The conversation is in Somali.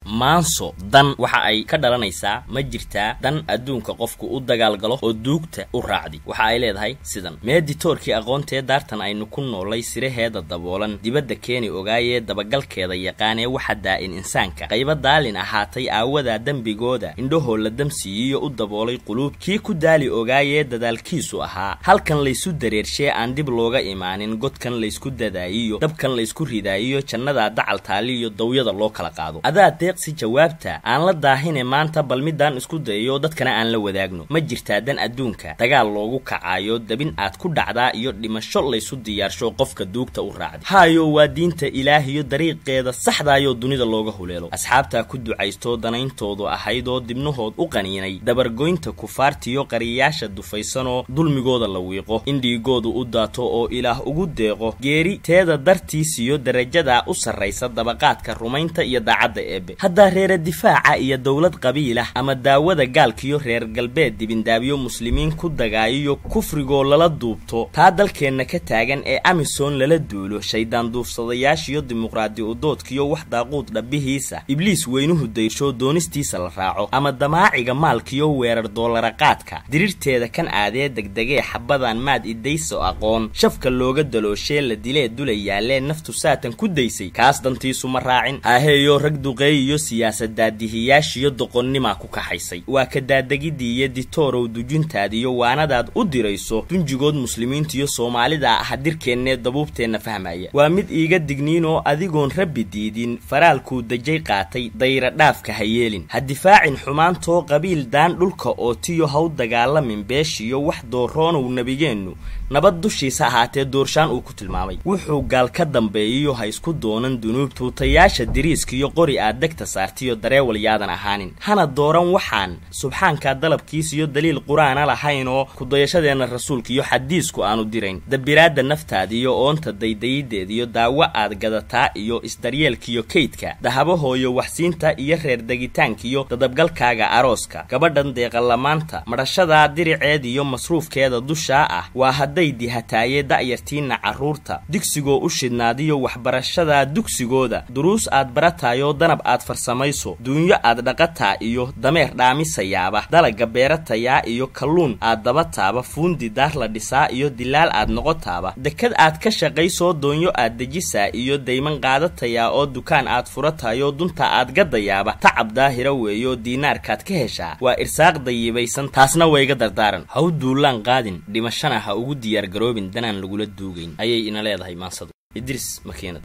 Maanso dan waxa ay ka dhalanaysaa ma jirtaa dan adduunka qofku u dagaalgalo oo duugta u raacdi. Waxa ay leedahay sidan: meeditoorkii aqoontee daartan aynu ku noolay siraheeda daboolan dibadda keeni ogaayee dabagalkeeda yaqaanee waxa daa'in insaanka qaybo daalin ahaatay aawadaa dembigooda indhahoo la damsiiyiyo u daboolay quluub kii ku daali ogaayee dadaalkiisu ahaa halkan laysu dareershee aan dib looga imaanin godkan laysku dadaayiyo dabkan laysku ridaayiyo jannadaa dacal taaliyo dawyada loo kala qaado. Adaa deeqsi jawaabta aan la daahine maanta, bal midaan isku dayayo dadkana aan la wadaagno. Ma jirtaa dan adduunka dagaal loogu kacaayo, dabin aad ku dhacdaa iyo dhimasho laysu diyaarsho qofka duugta u raacday? Haayo, waa diinta ilaahiyo dariiqeeda saxdaayoo dunida looga huleelo. Asxaabtaa ku ducaystoo danayntoodu ahaydoo dibnahood u qaniinay dabargoynta kufaartiyo qariyayaasha dufaysanoo dulmigooda la wiiqo, in dhiigoodu u daato oo ilaah ugu deeqo geeri teeda dartiisiyo darajadaa u sarraysa dabaqaadka rumaynta iyo daacadda eebbe. Haddaa reera difaaca iyo dowlad qabiilah ama daawada gaalkiyo reer galbeed dibindaabyo muslimiin ku dagaayiyo kufrigoo lala duubto, taa dalkeenna ka taagan ee Amisom lala duulo, shaydaan duufsadayaashiyo dimuqraadi udoodkiyo wax daaquud dhabbihiisa ibliis weynuhu dayrsho doonistiisa la raaco, ama damaaciga maalkiyo weerar doolaraqaadka dirirteeda kan aadee degdegee xabadan maad idayso aqoon shafka looga dalooshee la dilee dula yaallee naftu saatan ku daysay, kaas dantiisu ma raacin. Haaheeyo, rag duqeeyiyo siyaasad daadihiyaashiyo doqonnimaa ku kaxaysay. Waa ka daadegidii iyo ditoorow dujintaadiyo waanadaad u dirayso dunjigood muslimiintiyo soomaalida ah dirkeennee dabuubteenna fahmaya. Waa mid iiga digniinoo adigoon rabbi diidin faraalkuu dajay qaatay dayra dhaafka ha yeelin, ha difaacin xumaantoo qabiil daan dhulka oo tiyo haw dagaalamin beeshiyo wax dooroonow nebigeennu nabad dushiisa ahaatee doorshaan uu ku tilmaamay. Wuxuu gaal ka dambeeyiyo ha isku doonan dunuub, tuutayaasha diriiskiyo qori aad degta saartiyo dareewal yaadan ahaanin, hana dooran waxaan subxaankaa dalabkiisiyo daliil qur-aana lahayn oo kudayashadeenna rasuulkiiyo xadiisku aanu dirayn. Dabiraadda naftaadiyo oonta daydayideediyo daawo aad gadataa iyo isdaryeelkiyo kaydka dahabahooyo waxsiinta iyo reer degitaankiyo dadabgalkaaga arooska gabadhan deeqalamaanta madhashadaa diriceed iyo masruufkeeda dushaa ah waa hadday dihataaye da'yartiinna carruurta digsigoo u shidhnaadiyo waxbarashadaa dugsigooda duruus aad barataayoo danab aad farsamayso duunyo aad dhaqataa iyo dameer dhaamisayaaba dalaga beeratayaa iyo kalluun aad dabataaba fuundi daar la dhisaa iyo dilaal aad noqotaaba dekad aad ka shaqaysoo doonyo aad dejisaa iyo dayman qaadatayaa oo dukaan aad furatayoo dunta aad gadayaaba tacab daahira weeyo diinaarkaad ka heshaa waa irsaaq dayibaysan. Taasna wayga dardaaran, ha u duulaan qaadin dhimashana ha ugu diyaargaroobin danaan lagula duugayn, ayay ina leedahay maansadu. Idris Makiinad.